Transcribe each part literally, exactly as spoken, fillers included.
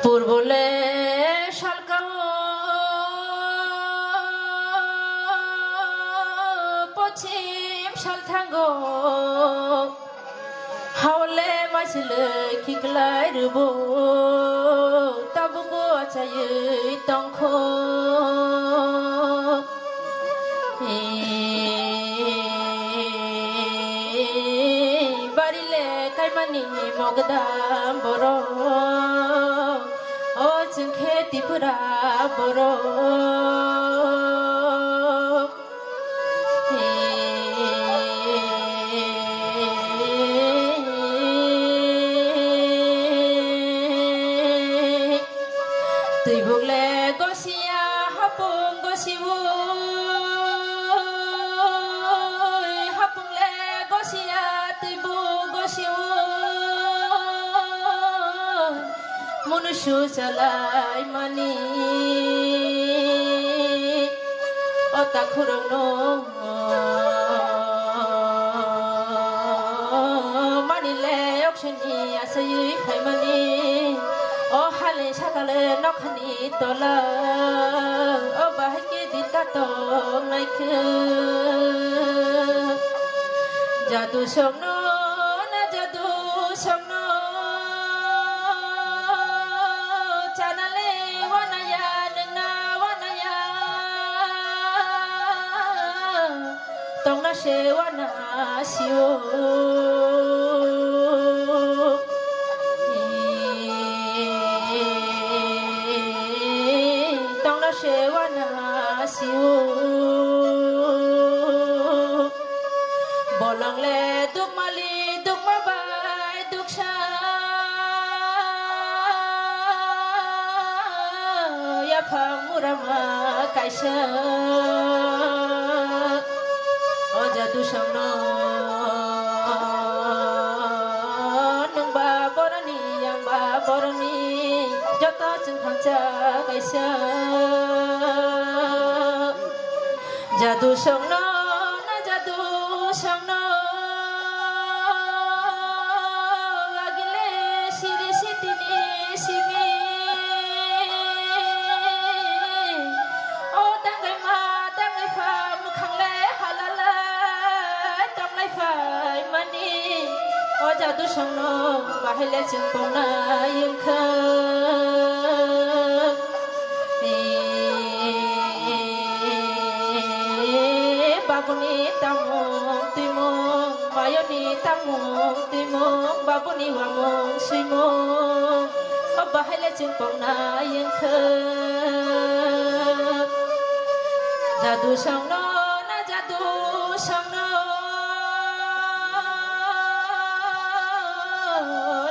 Purbo le salkao, pochim salthango, hao le maichwlwi khiklai rwbo, tabukbo achaiwi tongkho. Bari le kaimani mogdam borok, o chwng khe Tripura borok. Twibuk le gosia hapung gosiui, hapung le gosia twibuk gosiui, munusu chalai mani o takhurokno mani le oksini asaiwi phaimani o hale sakale nokhani tola o bahai khe din katok naikhe. Jadu songno na jadu songno chanale wanaya nungna wanaya. Tongna se wana sio. Tongna se wana sio. Bolong le dukmali dukma bai duksa. Yaphang murama kaisa. O jadu songno nungba boroni yangba boroni joto chwng thansa kaisa. Jadu songno na jadu songno agile siri sitini simi. O dangai ma dangai pha mukhang le halala tonglai phai mani. O jadu songno bahai le chwng tongnai wngkha. Babuni tangmung twimung, mayoni tangmung twimung, babuni wamung swimung, o bahai le chwng tongnai wngkha. Jadu songno na jadu songno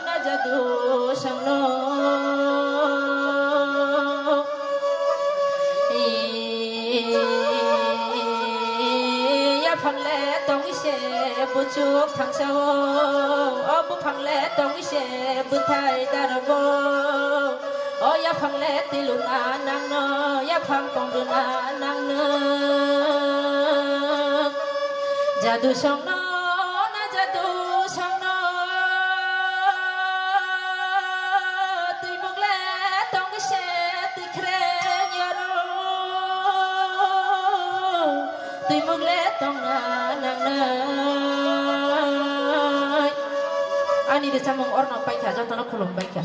na jadu songno. Yaphang le tongwi se buchuk thangsa o, o buphang le tongwi se bwthai darbo. O yaphang le twiluna nangno, yaphang tongrwna nangno. Jadu songno na jadu songno. Twimuk le tongwi se twikhreng yaro. Twimuk le tongna nangnai. Ani rwchapmung orno paikha, jotono khulum paikha.